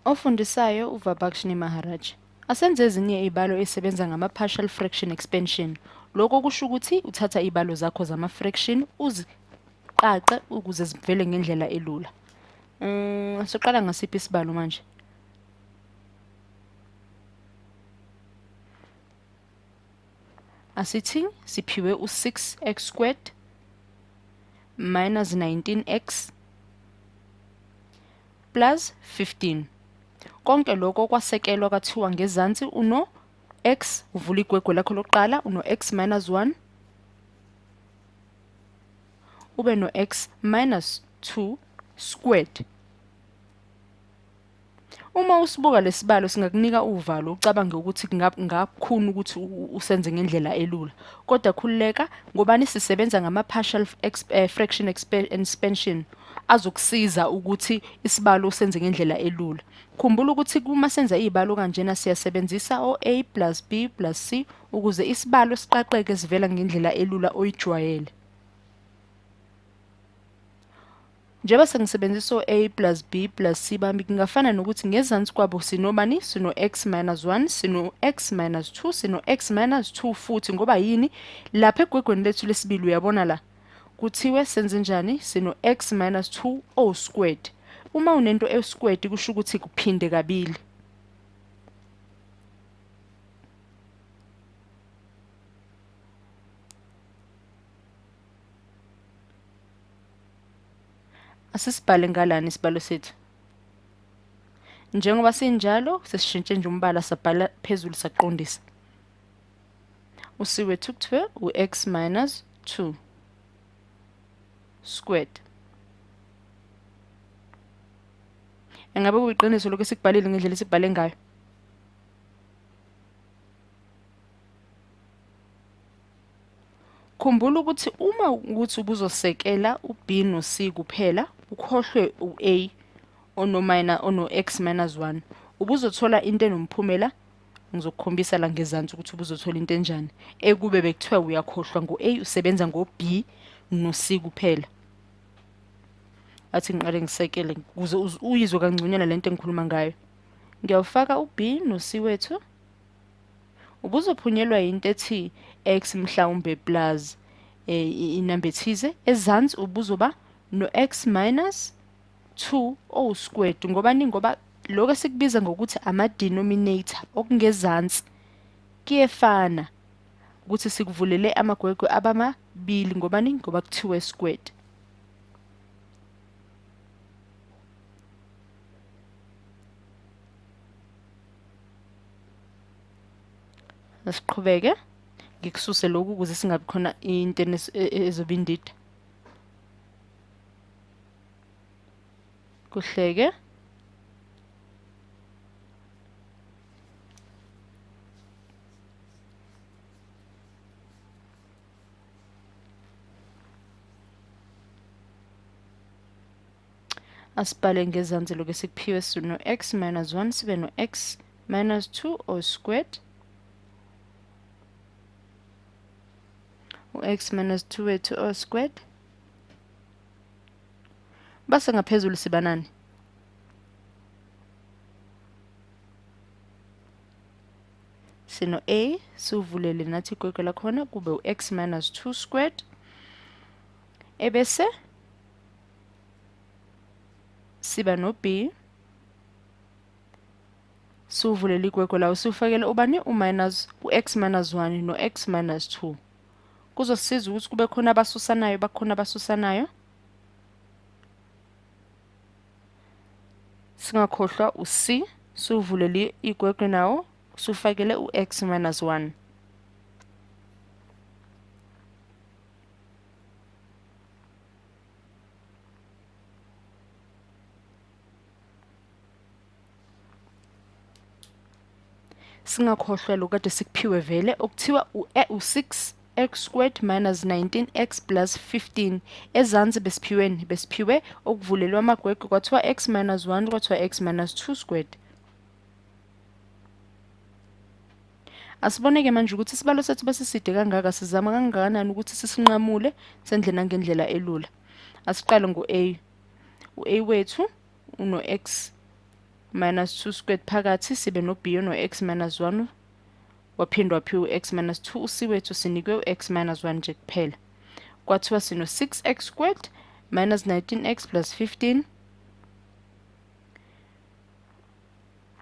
Ofundisayo uVabakshini Maharaj. Asenze ezinye izibalo ezisebenza ngama-partial fraction expansion. Lokho kusho ukuthi uthatha izibalo zakho zama-fraction uziqaqe ukuze zivele ngendlela elula. Siqala ngasiphi isibalo manje? Asithi siphiwe u-6x squared minus 19x plus 15. Konke lokho kwasekelwa kwathiwa ngezansi uno x, uvula igwegwe lakho lokuqala, uno x minus 1 ube no x minus 2 squared. Uma usibuka lesibalo singakunika uvalo ucabange ukuthi kungakhona ukuthi usenze ngendlela elula, kodwa khululeka ngobani sisebenza ngama-partial fraction expansion azokusiza ukuthi isibalo usenze ngendlela elula. Khumbula ukuthi uma senza izibalo kanjena siyasebenzisa o-a plus b plus c ukuze isibalo siqaqeke sivela ngendlela elula oyijwayele. Njengoba sengisebenzisa o-a plus b plus c bami, kungafana nokuthi ngezansi kwabo sinobani? Sino-x minus 1, sino-x minus 2, sino-x minus 2 futhi. Ngoba yini? Lapha egwegweni lethu lesibili uyabona la kuthiwe senze njani? Sino-x minus 2 o squared. Uma unento e squared kusho ukuthi kuphinde kabili. Asisibhale ngalani isibalo sethu. Njengoba sinjalo sesishintshe nje umbala sabhala phezulu saqondisa. U-c wethu kuthiwe u-x minus 2 squared. Engabe kuyiqiniso lokho esikubhalile ngendlela esibhale ngayo? Khumbula ukuthi uma ukuthi ubuzosekela u-b no-c kuphela, ukhohlwe u-a ono-x minus 1, ubuzothola into enomphumela. Ngizokukhombisa la ngezansi ukuthi ubuzothola into enjani. Ekube bekuthiwa uyakhohlwa ngo-a, usebenza ngo-b no-c kuphela. Athi ngiqale ngisekele ukuze uyizwe kangconywana lento engikhuluma ngayo. Ngiyawufaka u-b no-c wethu. Ubuzophunyelwa into ethi x mhlawumbe plus inamba ethize. Ezansi ubuzoba no-x minus 2 o squared. Ngobani? Ngoba lokho esikubiza ngokuthi ama-denominator okungezansi kuyefana ukuthi sikuvulele amagwegwe abamabili. Ngobani? Ngoba kuthiwe squared. Asiqhubeke ngikususe lokhu ukuze singabi khona into ezoba indida. Kuhleke. Asibhale ngezansi lokho esikuphiwe. Sino x minus 1 sibe no x minus 2 o squared. U-x minus 2 wethu o squared. Base ngaphezulu siba nani? Sino a, siwuvulele nathi igwegwe lakhona kube u-x minus 2 squared. Ebese siba no b, siwuvulele igwegwe lawo, siwufakele ubani? U-minus, u-x minus 1 no-x minus 2. Kuzosiza ukuthi kube khona abasusanayo, bakhona abasusanayo. Singakhohlwa u-c, siwuvulele igwegwe nawo, siwufakele u-x minus 1. Singakhohlwa lokhu kade sikuphiwe vele okuthiwa u-6x squared minus 19x plus 15. Ezansi besiphiweni? Besiphiwe okuvulelwa amagwegwe, kwathiwa x minus 1, kwathiwa x minus 2 squared. Asiboneke manje ukuthi isibalo sethu besiside kangaka, sizama kangakanani ukuthi sisinqamule sendle nangendlela elula. Asiqale ngo-a. U-a wethu uno-x minus 2 squared phakathi, sibe no-b ono-x minus 1 waphindwa waphiwa u-x minus 2. U-c wethu sinikwe u-x minus 1 nje kuphela. Kwathiwa sino 6x squared minus 19x plus 15.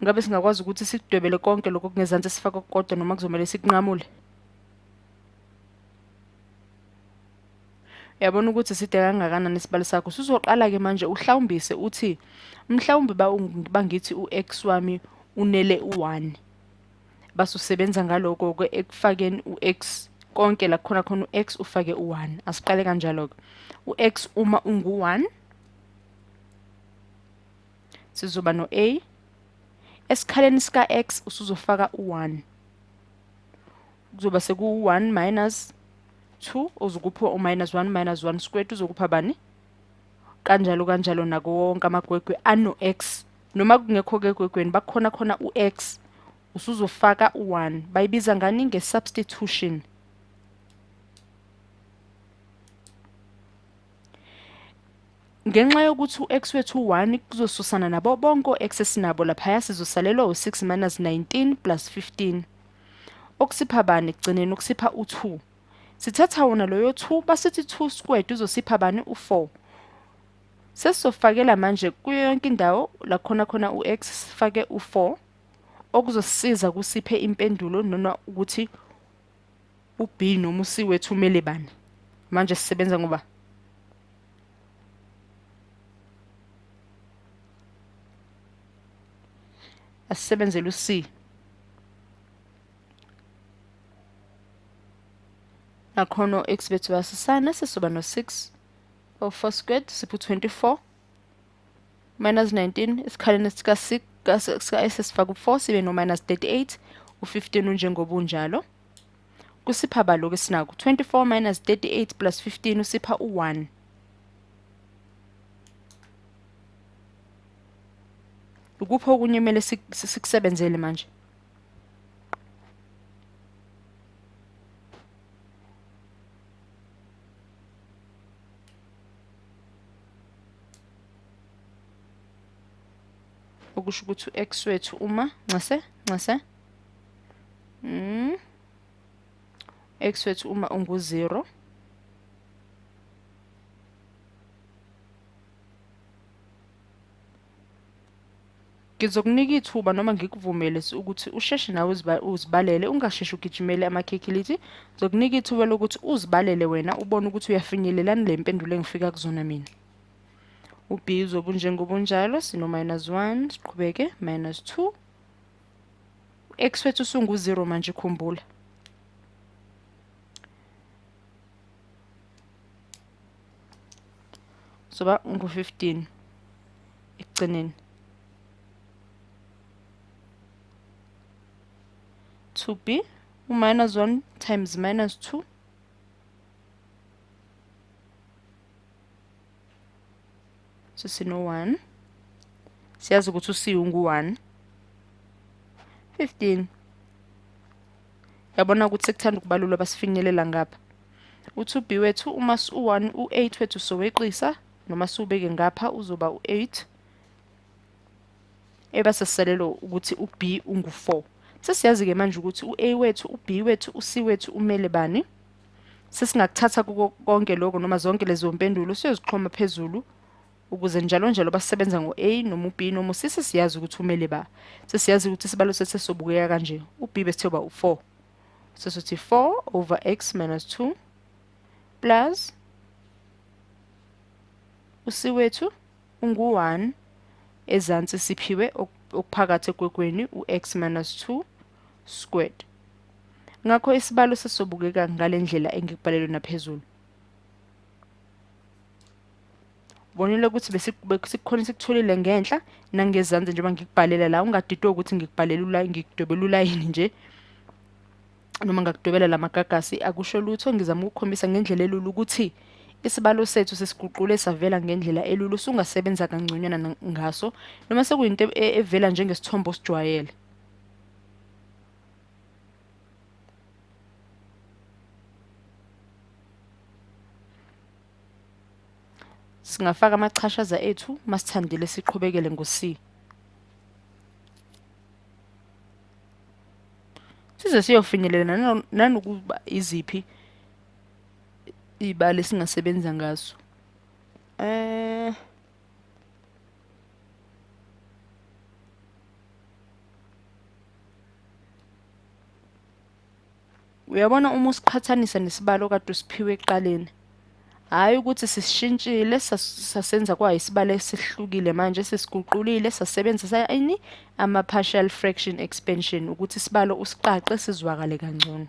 Ngabe singakwazi ukuthi sikudwebele konke lokho kungezansi sifake okukodwa noma kuzomele sikunqamule? Uyabona ukuthi side kangakanani isibalo sakho. Usuzoqala-ke manje uhlawumbise uthi mhlawumbe bangithi u-x wami unele u-1, base usebenza ngaloko-ke ekufakeni u-x konke la kukhona khona u-x ufake u-1. Asiqale kanjalo-ke. U-x uma ungu-1 sizoba no-a, esikhaleni sika-x usuzofaka u-1, kuzoba seku-1 minus 2 ozokupha u-minus 1 minus 1 squared uzokupha bani? Kanjalo kanjalo nako wonke amagwegwe ano-x, noma kungekho-ke egwegweni bakhona khona u-x, usuzofaka u-1. Bayibiza ngani? Nge-substitution. Ngenxa yokuthi u-x wethu u-1 kuzosusana nabo bonke o-x esinabo laphaya, sizosalelwa u-6 minus 19 plus 15, okusipha bani ekugcineni? Okusipha u-2. Sithatha wona loyo 2, basithi 2 squared uzosipha bani? U-4. Sesizofakela manje kuyo yonke indawo la khona khona u-x sifake u-4, okuzosisiza kusiphe impendulo noma ukuthi u-b noma u-c wethu umele bani. Manje sisebenza ngoba asisebenzele u-c. Nakhona o-x bethu bayasisana, sesizoba no-6 over 4 squared sipho 24 minus 19 esikhaleni sika-6 sifaka u-4 sibe no-minus 38, u-15 unjengoba unjalo. Kusipha balo-ke sinako 24 minus 38 plus 15 usipha u-1. Ukuphi okunye kumele sikusebenzele manje? Okusho ukuthi u-x wethu uma ncese ncese x wethu uma ungu-0, ngizokunika ithuba noma ngikuvumele ukuthi usheshe nawe uzibalele, ungasheshi ugijimele amakhekhilethi. Ngizokunika ithuba lokuthi uzibalele wena, ubone ukuthi uyafinyelelani le mpendulo engifika kuzona mina. U-b uzobe unjengoba unjalo, sino minus 1, siqhubeke minus 2. X wethu usungu-0 manje, khumbula. Soba ngu-15 ekugcineni. 2b u-minus 1 times minus 2 sesino 1, siyazi ukuthi u-c ungu-1, 15. Yabona ukuthi sekuthanda ukubalulwa basifinyelela ngapha. U-2b wethu uma u-1 u-8 wethu soweqisa noma siwubeke ngapha uzoba u-8, ebese sisalelo ukuthi u-b ungu-4. Sesiyazi-ke manje ukuthi u-a wethu, u-b wethu, u-c wethu umele bani. Sesingakuthatha kuko konke lokho noma zonke lezo mpendulo siyozixhoma phezulu, ukuze njalo njalo basebenza ngo-a noma u-b noma u-c, sesiyazi ukuthi umele ba. Sesiyazi ukuthi isibalo sethu sesobukeka kanje. U-b besithe uba u-4, sesithi 4 over x minus 2 plus u-c wethu ungu-1, ezansi siphiwe okuphakathi egwegweni u-x minus 2 squared. Ngakho isibalo sesobukeka ngale ndlela engikubhalelwe naphezulu. Ubonile ukuthi besikukhona sikutholile ngenhla nangezansi njengoba ngikubhalela la, ungadidwa ukuthi ngikubhalela ngikudwebela ulayini nje noma ngakudwebela lamagagasi, akusho lutho. Ngizama ukukhombisa ngendlela elula ukuthi isibalo sethu sesiguqule savela ngendlela elula, usungasebenza kangconywana ngaso noma sekuyinto evela njengesithombe osijwayele. Singafaka amachashaza ethu masithandile siqhubekele ngo-C. Size siyofinyelela nanokuba iziphi iy'balo esingasebenza ngazo. Uyabona uma usiqhathanisa nesibalo okade usiphiwe ekuqaleni, hhayi ukuthi sisishintshile sasenza kwayisibalo esihlukile manje sisiguqulile sasebenzisa ini ama-partial fraction expansion ukuthi isibalo usiqaqe sizwakale kangcono.